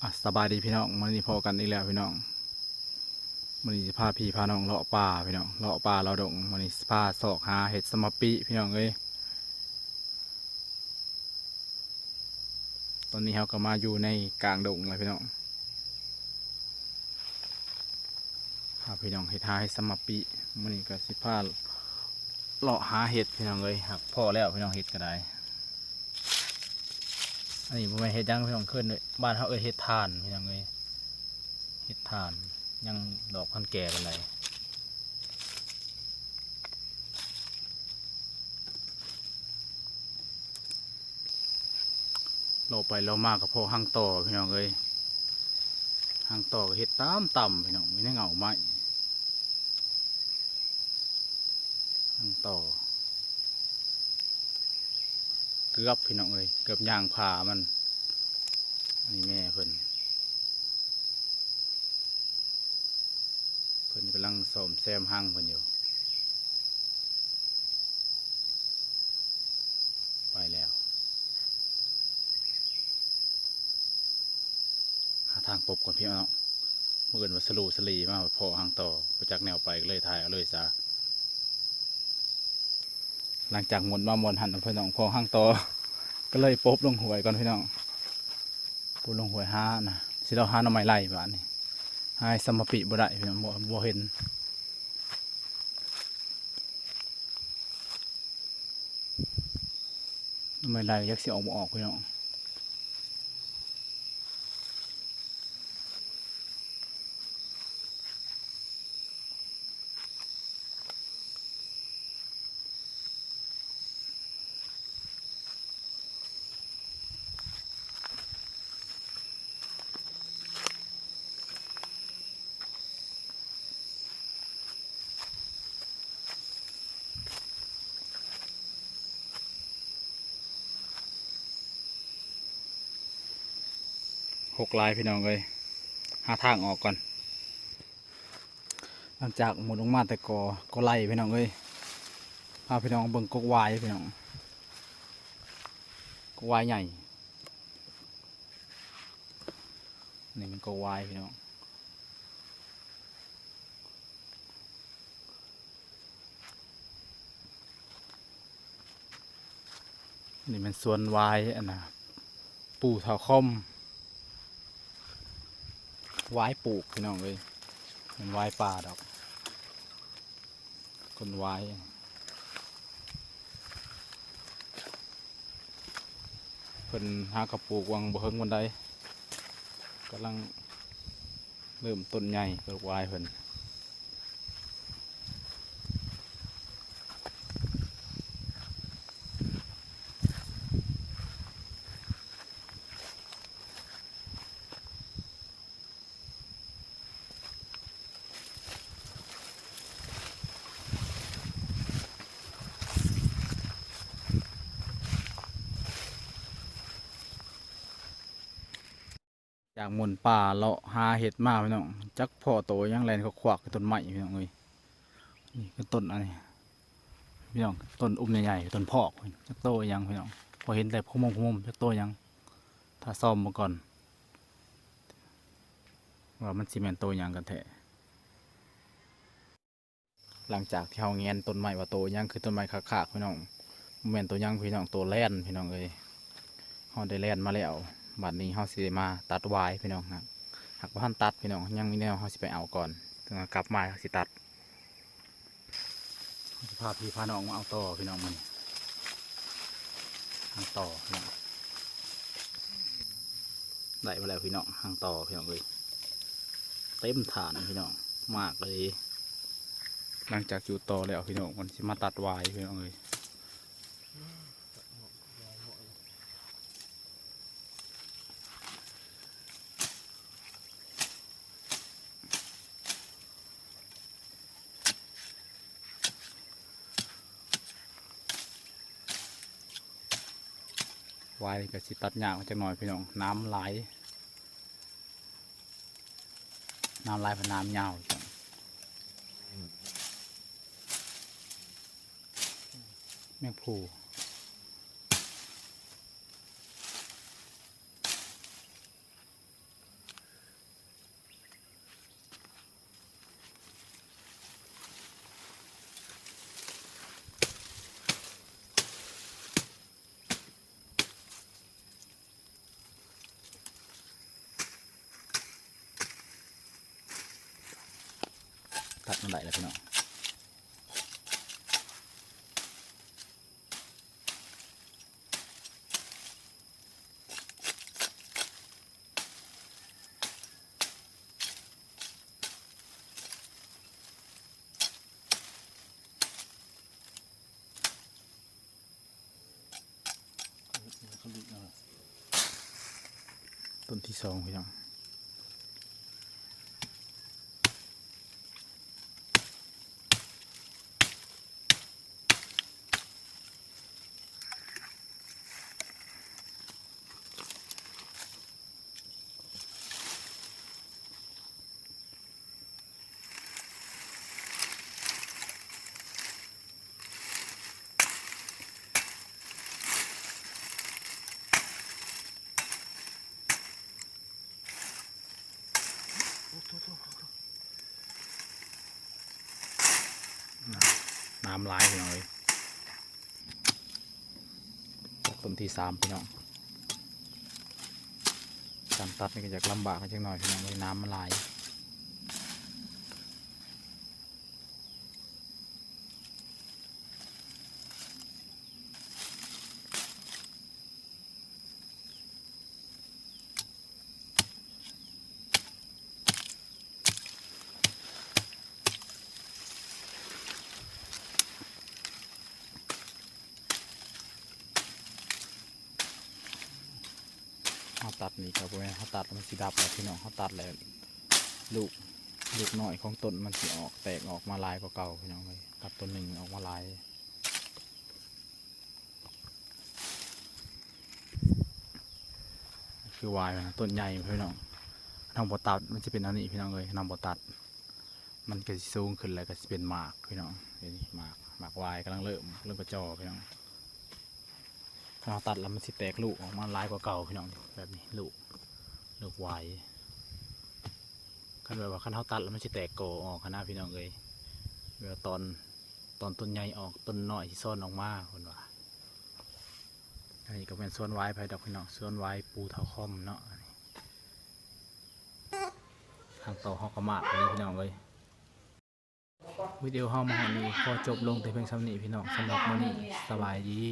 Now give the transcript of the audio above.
ອ່ະ ສະບາຍດີພີ່ນ້ອງ ມື້ນີ້ພໍ້ກັນອີກແລ້ວພີ່ນ້ອງ. ມື້ນີ້ຊິພາພີ່ພານ້ອງເລາະປ່າພີ່ນ້ອງ ເລາະປ່າເລາະດົງ. ມື້ນີ້ຊິພາຊອກຫາເຫັດສະມະປິພີ່ນ້ອງເອີຍ. ຕອນນີ້ເຮົາກໍມາຢູ່ໃນກາງດົງແລ້ວພີ່ນ້ອງ. ພາພີ່ນ້ອງເຮັດ ຫາເຫັດສະມະປິ. ມື້ນີ້ກໍຊິພາເລາະຫາເຫັດພີ່ນ້ອງເອີຍ. ຫາພໍ້ແລ້ວພີ່ນ້ອງ ເຫັດກໍໄດ້. ອັນນີ້ບໍ່ແມ່ນເຫັດຫຍັງພີ່ນ້ອງ ເອີ້ນ ບ້ານເຮົາເອີ້ນເຫັດຖ່ານພີ່ນ້ອງເອີຍ. ເຫັດຖ່ານ ຍັງດອກພັນແກ່ປານໃດ. ເລາະໄປເລາະມາກໍພໍ້ຮັງຕໍ່ພີ່ນ້ອງເອີຍ. ຮັງຕໍ່ກໍເຫັດຕາມຕ່ຳພີ່ນ້ອງ ມີແຕ່ເຫງົາໄມ້. ຮັງຕໍ່ ເກືອບພີ່ນ້ອງເອີຍ ເກືອບຍ່າງຜ່າມັນ. ອັນນີ້ແມ່ເພິ່ນ. ເພິ່ນກຳລັງສ້ອມແຊມຮັງເພິ່ນຢູ່. ໄປແລ້ວ. ຫາທາງປົບກ່ອນພີ່ນ້ອງ. ມື້ອື່ນວ່າສະຫຼູສະຫຼີມາພໍ້ຮັງຕໍ່ ບໍ່ຈັກແນວໄປ ກໍເລີຍຖ່າຍເອົາເລີຍຊະ. ຫຼັງຈາກໝົດມາໝົດຫັ້ນ ພີ່ນ້ອງ ພໍຮັງຕໍ່ ກໍເລີຍປົບລົງຫ້ວຍກ່ອນພີ່ນ້ອງ. ປົບລົງຫ້ວຍຫານະ ຊິລອຫາໜໍ່ໄມ້ໄລ່ບາດນີ້. ຫາສະມະປິບໍ່ໄດ້ພີ່ນ້ອງ ບໍ່ ບໍ່ເຫັນ. ໜໍ່ໄມ້ໄລ່ຈັກຊິອອກບໍ່ອອກພີ່ນ້ອງ. ຮົກຫຼາຍພີ່ນ້ອງເອີຍ ຫາທາງອອກກ່ອນ. ຫຼັງຈາກໝົດລົງມາແຕ່ກໍ ກໍໄລ່ພີ່ນ້ອງເອີຍ ພາພີ່ນ້ອງເບິ່ງກົກຫວາຍພີ່ນ້ອງ ກົກຫວາຍໃຫຍ່. ນີ້ແມ່ນກົກຫວາຍພີ່ນ້ອງ. ນີ້ແມ່ນສວນຫວາຍ ອັນນ່າ ປູ່ເຖົ້າຄອມ ຫວາຍປູກພີ່ນ້ອງເອີຍ ແມ່ນຫວາຍປ່າດອກ ຕົ້ນຫວາຍ. ເພິ່ນຫາກະປູກຫວ່າງບໍ່ເຫິງປານໃດ ກຳລັງເລີ່ມຕົ້ນໃຫຍ່ ກໍຫວາຍເພິ່ນ. ຈາກໝົນປ່າເລາະຫາເຫັດມາພີ່ນ້ອງ ຈັກພໍ້ໂຕຫຍັງແລ່ນຄວັກໆຢູ່ຕົ້ນໄມ້ພີ່ນ້ອງເອີຍ. ນີ້ຄືຕົ້ນອັນນີ້ພີ່ນ້ອງ ຕົ້ນອຸ່ມໃຫຍ່ໆ ຕົ້ນພອກ ຈັກໂຕຫຍັງພີ່ນ້ອງ ພໍເຫັນແຕ່ຂະມຸມໆ ຈັກໂຕຫຍັງ ຖ້າຊອມເບິ່ງກ່ອນ ວ່າມັນຊິແມ່ນໂຕຫຍັງກັນແທ້. ຫຼັງຈາກທີ່ເຮົາແງນຕົ້ນໄມ້ວ່າໂຕຫຍັງ ຄືຕົ້ນໄມ້ຄາກໆ ພີ່ນ້ອງ ບໍ່ແມ່ນໂຕຫຍັງພີ່ນ້ອງ ໂຕແລນພີ່ນ້ອງເອີຍ. ເຮົາໄດ້ແລນມາແລ້ວ ບາດນີ້ເຮົາຊິໄດ້ມາຕັດຫວາຍພີ່ນ້ອງ. ຫາກ ຫາກບໍ່ທັນຕັດພີ່ນ້ອງ ຍັງມີແນວເຮົາຊິໄປເອົາກ່ອນ ເຖິງວ່າກັບມາເຮົາຊິຕັດ. ເຮົາຊິພາພີ່ພານ້ອງມາເອົາຕໍ່ພີ່ນ້ອງ ມື້ນີ້ ຫາງຕໍ່ພີ່ນ້ອງ. ໄດ້ມາແລ້ວພີ່ນ້ອງ ຫາງຕໍ່ພີ່ນ້ອງເອີຍ ເຕັມຖານພີ່ນ້ອງ ມາກເລີຍ. ຫຼັງຈາກຈູດຕໍ່ແລ້ວພີ່ນ້ອງ ມັນຊິມາຕັດຫວາຍພີ່ນ້ອງເອີຍ. ຫວາຍນີ້ກໍຊິຕັດຍາກຈັກໜ້ອຍພີ່ນ້ອງ ໜາມຫຼາຍ ໜາມຫຼາຍ ເພາະໜາມຍາວ. ແມງພູ. ໄດ້ແລ້ວພີ່ນ້ອງ. ຕົ້ນທີສອງ ພີ່ນ້ອງ. ນ້ຳຫຼາຍ ພີ່ນ້ອງເອີຍ. ຕົ້ນທີສາມ ພີ່ນ້ອງ. ການຕັດນີ້ກໍຢາກລຳບາກຈັກໜ້ອຍ ພີ່ນ້ອງເອີຍ, ນ້ຳມັນຫຼາຍ. ເຮົາຕັດນີ້ກໍບໍ່ແມ່ນເຮົາຕັດແລ້ວມັນຊິດັບແລ້ວ ພີ່ນ້ອງ, ເຮົາຕັດແລ້ວລູກ ລູກນ້ອຍຂອງຕົ້ນມັນຊິອອກ ແຕກອອກມາຫຼາຍກວ່າເກົ່າ ພີ່ນ້ອງເອີຍ. ຕັດຕົ້ນໜຶ່ງອອກມາຫຼາຍ. ຄືຫວາຍມັນຕົ້ນໃຫຍ່ ພີ່ນ້ອງ, ຄັນເຮົາບໍ່ຕັດມັນຊິເປັນແນວນີ້ ພີ່ນ້ອງເອີຍ. ຄັນເຮົາບໍ່ຕັດ ມັນກໍຊິສູງຂຶ້ນ ແລ້ວກໍຊິເປັນໝາກ ພີ່ນ້ອງ. ນີ້ໝາກ ໝາກຫວາຍກຳລັງເລີ່ມ ເລີ່ມກະຈໍ່ ພີ່ນ້ອງ. ຄັນເຮົາຕັດແລ້ວມັນຊິແຕກລູກອອກມາຫຼາຍກວ່າເກົ່າ ພີ່ນ້ອງ, ແບບນີ້ ລູກ ລູກຫວາຍ. ຄັນແບບວ່າຄັນເຮົາຕັດແລ້ວມັນຊິແຕກກໍອອກຫັ້ນນະ ພີ່ນ້ອງເອີຍ, ແບບວ່າຕອນ ຕອນຕົ້ນໃຫຍ່ອອກ ຕົ້ນນ້ອຍຊິຊ້ອນອອກມາ ເພິ່ນວ່າ. ອັນນີ້ກໍແມ່ນສວນຫວາຍໃຜດອກ ພີ່ນ້ອງ, ສວນຫວາຍປູ່ເຖົ້າຄອມເນາະ. ທາງຕໍ່ເຮົາກໍມາດນີ້ ພີ່ນ້ອງເອີຍ. ວິດີໂອເຮົາມາຮອດນີ້ຂໍຈົບລົງແຕ່ພຽງສ່ຳນີ້ ພີ່ນ້ອງ. ສຳລັບມື້ນີ້ ສະບາຍດີ.